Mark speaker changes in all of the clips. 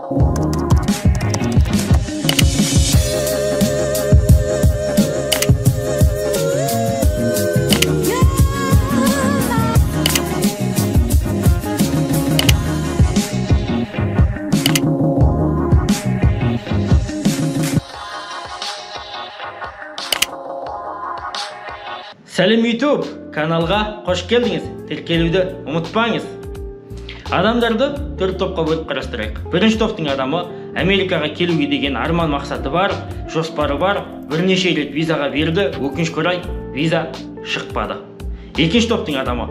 Speaker 1: Сәлем YouTube каналға қош келдіңіз. Тіркелуді ұмытпаңыз. Адамдарды төрт топқа бөліп қарастырайық. Бірінші топтың адамы Америкаға келуге деген арман мақсаты бар, жоспары бар, бірнеше рет визаға берді, өкінішке орай виза шықпады. Екінші топтың адамы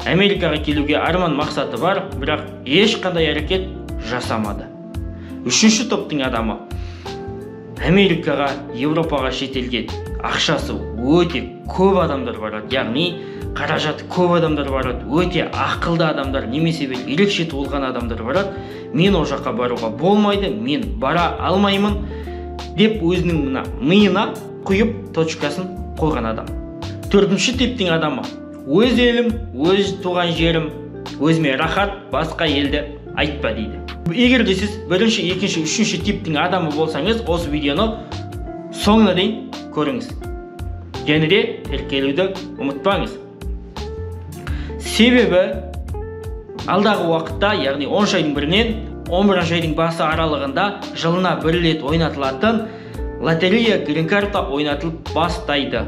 Speaker 1: Америкаға келуге арман мақсаты бар, бірақ ешқандай әрекет жасамады. Үшінші топтың адамы Америкаға, Европаға, шетелге ақшасы өте көп адамдар барады, яғни қаражаты көп адамдар барады, өте ақылды адамдар немесе бір ерекше туылған адамдар барады. Мен ол жаққа баруға болмайды, мен бара алмаймын деп өзінің мына миына құйып точкасын қойған адам. Төртінші типтің адамы өз елім, өз туған жерім, өзіме рахат, басқа елді айтпа дейді. Егер де сіз бірінші, екінші, үшінші типтің адамы болсаңыз, осы видеоны соңына дейін көріңіз. Және де тіркелуді ұмытпаңыз. Себебі алдағы уақытта, яғни 10 айдың бірінен 11 айдың басы аралығында жылына бір рет ойнатылатын лотерея грин-карта ойнатылып бастайды.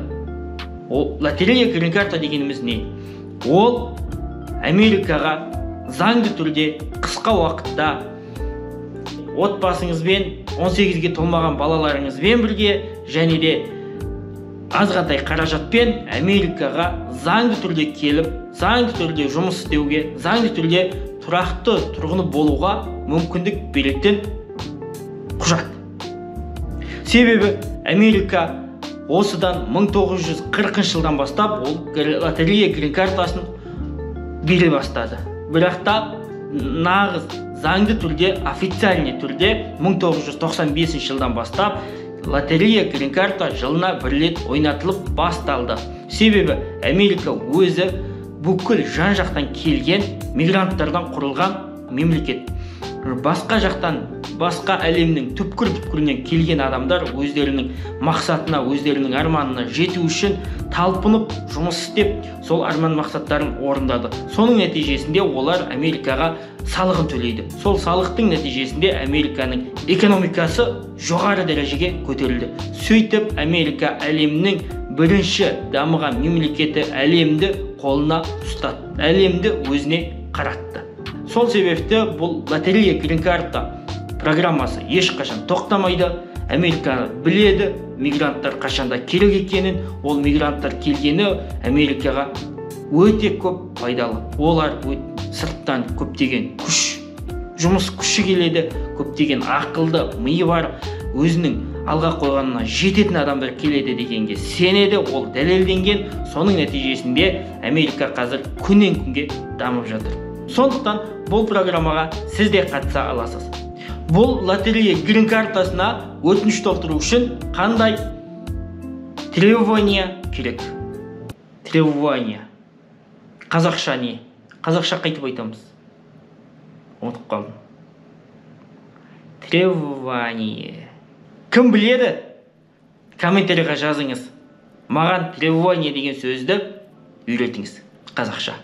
Speaker 1: Ол лотерея грин-карта дегеніміз не? Ол Америкаға заңды түрде қысқа уақытта отбасыңызбен, 18-ге толмаған балаларыңызбен бірге және де азғантай қаражатпен Америкаға заңды түрде келіп, заңды түрде жұмыс істеуге, заңды түрде тұрақты тұрғыны болуға мүмкіндік беретін құжат. Себебі Америка осыдан 1940 жылдан бастап ол лотерея грин-картасын бере бастады. Бірақ та нағыз заңды түрде, официальный түрде 1995 жылдан бастап лотерея грин-карта жылына бір рет ойнатылып басталды. Себебі Америка өзі бүкіл жан-жақтан келген мигранттардан құрылған мемлекет. Басқа жақтан, басқа әлемнің түпкір-түпкірінен келген адамдар өздерінің мақсатына, өздерінің арманына жету үшін талпынып жұмыс істеп, сол арман мақсаттарын орындады. Соның нәтижесінде олар Америкаға салығын төлейді. Сол салықтың нәтижесінде Американың экономикасы жоғары дәрежеге көтерілді. Сөйтіп Америка әлемнің бірінші дамыған мемлекеті, әлемді қолына ұстатты, әлемді өзіне қаратты. Сол себепті бұл лотерея грин-карта программасы ешқашан тоқтамайды. Америка біледі мигранттар қашанда керек екенін, ол мигранттар келгені Америкаға өте көп пайдалы. Олар сырттан көптеген күш, жұмыс күші келеді, көптеген ақылды миы бар, өзінің алға қойғанына жететін адамдар келеді дегенге сенеді, ол дәлелденген. Соның нәтижесінде Америка қазір күннен күнге дамып жатыр. Сондықтан бұл программаға сіз де қатыса аласыз. Бұл лотерея грин-картасына өтініш толтыру үшін қандай требования керек? Требования. Қазақша не? Қазақша қайтып айтамыз? Ұмытып қалдым. Требование. Кім біледі? Комментарийға жазыңыз. Маған требование деген сөзді үйретіңіз қазақша.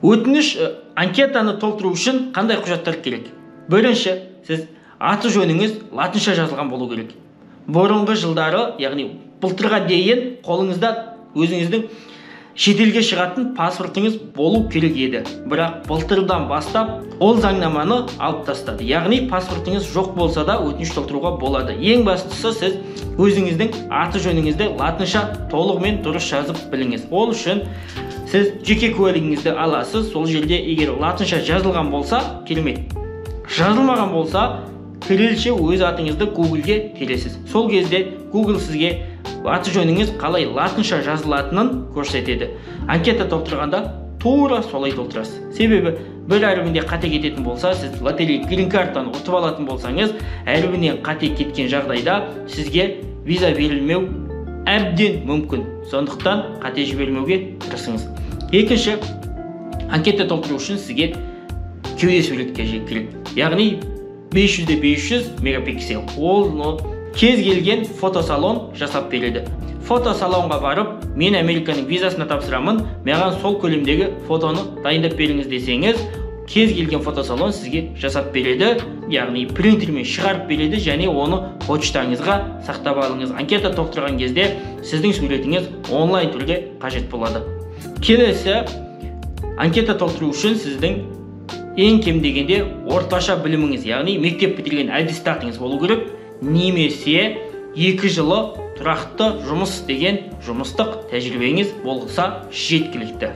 Speaker 1: Өтініш анкетаны толтыру үшін қандай құжаттар керек? Бірінші, сіз аты жөніңіз латынша жазылған болу керек. Бұрынғы жылдары, яғни былтырға дейін қолыңызда өзіңіздің шетелге шығатын паспортыңыз болу керек еді. Бірақ былтырдан бастап ол заңнаманы алып тастады. Яғни паспортыңыз жоқ болса да өтініш толтыруға болады. Ең бастысы сіз өзіңіздің аты жөніңізді латынша толығымен дұрыс жазып біліңіз. Ол үшін сіз жеке куәлігіңізді аласыз. Сол жерде егер латынша жазылған болса, керемет. Жазылмаған болса, кириллше өз атыңызды Google-ге тересіз. Сол кезде Google сізге аты жөніңіз қалай латынша жазылатынын көрсетеді. Анкета толтырғанда тура солай толтырасыз. Себебі бір әрібінде қате кететін болса, сіз лотерея грин-картаны ұтып алатын болсаңыз, әрібінен қате кеткен жағдайда сізге виза берілмеу әбден мүмкін. Сондықтан қате жібермеуге тырысыңыз. Екінші, анкета толтыру үшін сізге кеуде сурет керек. Яғни 500-де 500 мегапиксель. Оны кез келген фотосалон жасап береді. Фотосалонға барып, мен Американың визасына тапсырамын, маған сол көлемдегі фотоны дайындап беріңіз десеңіз, кез келген фотосалон сізге жасап береді, яғни принтермен шығарып береді және оны почтаңызға сақтап алыңыз. Анкета толтырған кезде сіздің суретіңіз онлайн түрде қажет болады. Келесі, анкета толтыру үшін сіздің ең кем дегенде орташа біліміңіз, яғни мектеп бітірген аттестатыңыз болу керек, немесе 2 жылы тұрақты жұмыс істеген жұмыстық тәжірибеңіз болса жеткілікті.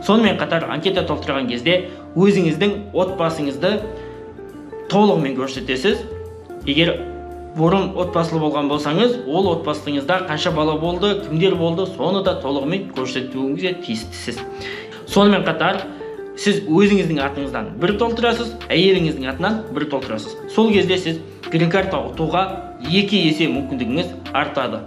Speaker 1: Сонымен қатар анкета толтырған кезде өзіңіздің отбасыңызды толығымен көрсетесіз. Егер бұрын отбасылы болған болсаңыз, ол отбасыңызда қанша бала болды, кімдер болды, соны да толығымен көрсетуіңізге тиістісіз. Сонымен қатар сіз өзіңіздің атыңыздан бір толтырасыз, әйеліңіздің атынан бір толтырасыз. Сол кезде сіз грин-карта ұтуға 2 есе мүмкіндігіңіз артады.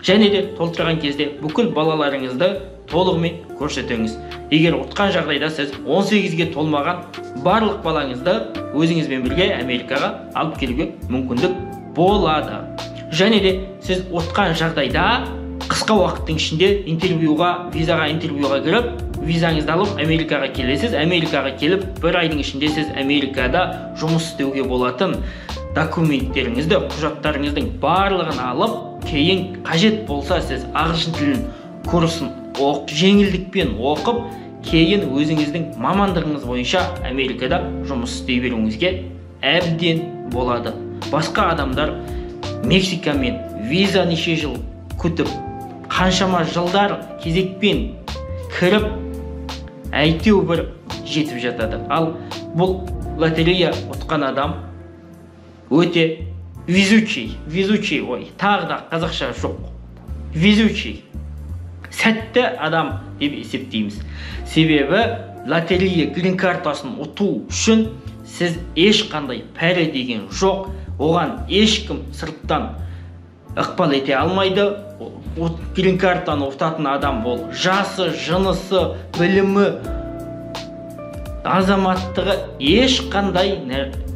Speaker 1: Және де толтырған кезде бүкіл балаларыңызды толығымен көрсетіңіз. Егер ұтқан жағдайда сіз 18-ге толмаған барлық балаңызды өзіңізбен бірге Америкаға алып келуге мүмкіндік болады. Және де сіз ұтқан жағдайда қысқа уақыттың ішінде интервьюға, визаға интервьюға кіріп, визаңызды алып Америкаға келесіз. Америкаға келіп, бір айдың ішінде сіз Америкада жұмыс істеуге болатын документтеріңізді, құжаттарыңыздың барлығын алып, кейін қажет болса сіз ағылшын тілін курсын жеңілдікпен оқып, кейін өзіңіздің мамандығыңыз бойынша Америкада жұмыс істей беруіңізге әбден болады. Басқа адамдар Мексикамен виза неше жыл күтіп, қаншама жылдар кезекпен кіріп, әйтеу бір жетіп жатады. Ал бұл лотерея ұтқан адам өте везучий, везучий, ой, тағы да қазақша жоқ, везучий, сәтті адам деп есептейміз. Себебі лотерея грин-картасын ұту үшін сіз ешқандай пәрі деген жоқ, оған ешкім сырттан ықпал ете алмайды. Грин-картаны ұтатын адам ол жасы, жынысы, білімі, азаматтығы ешқандай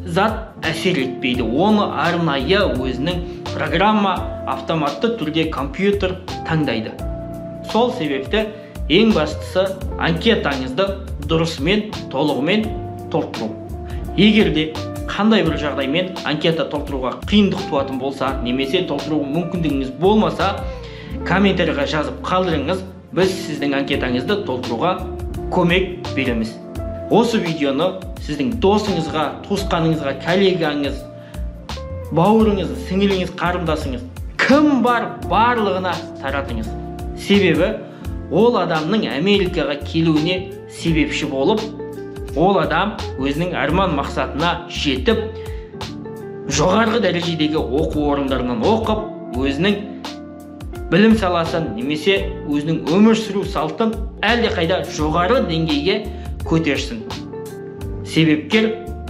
Speaker 1: зат әсер етпейді. Оны арнайы өзінің программа автоматты түрде компьютер таңдайды. Сол себепті ең бастысы анкетаңызды дұрысымен, толығымен толтыру. Егер де қандай бір жағдаймен анкета толтыруға қиындық туатын болса, немесе толтыру мүмкіндігіңіз болмаса, комментарийға жазып қалдырыңыз, біз сіздің анкетаңызды толтыруға көмек береміз. Осы видеоны сіздің досыңызға, туысқаныңызға, коллегаңыз, бауырыңыз, сіңіліңіз, қарындасыңыз, кім бар барлығына таратыңыз. Себебі ол адамның Америкаға келуіне себепші болып, ол адам өзінің арман мақсатына жетіп, жоғарғы дәрежедегі оқу орындарынан оқып, өзінің білім саласын немесе өзінің өмір сүру салтын әлдеқайда жоғары деңгейге көтерсін. Себепкер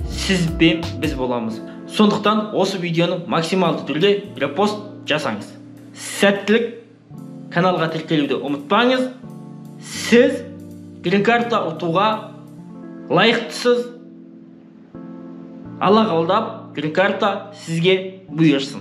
Speaker 1: сіз бен біз боламыз. Сондықтан осы видеоны максималды түрде репост жасаңыз. Сәттілік! Каналға тіркелуді ұмытпаңыз. Сіз грин-карта ұтуға лайықтысыз. Алла қалдап, грин-карта сізге бұйырсын.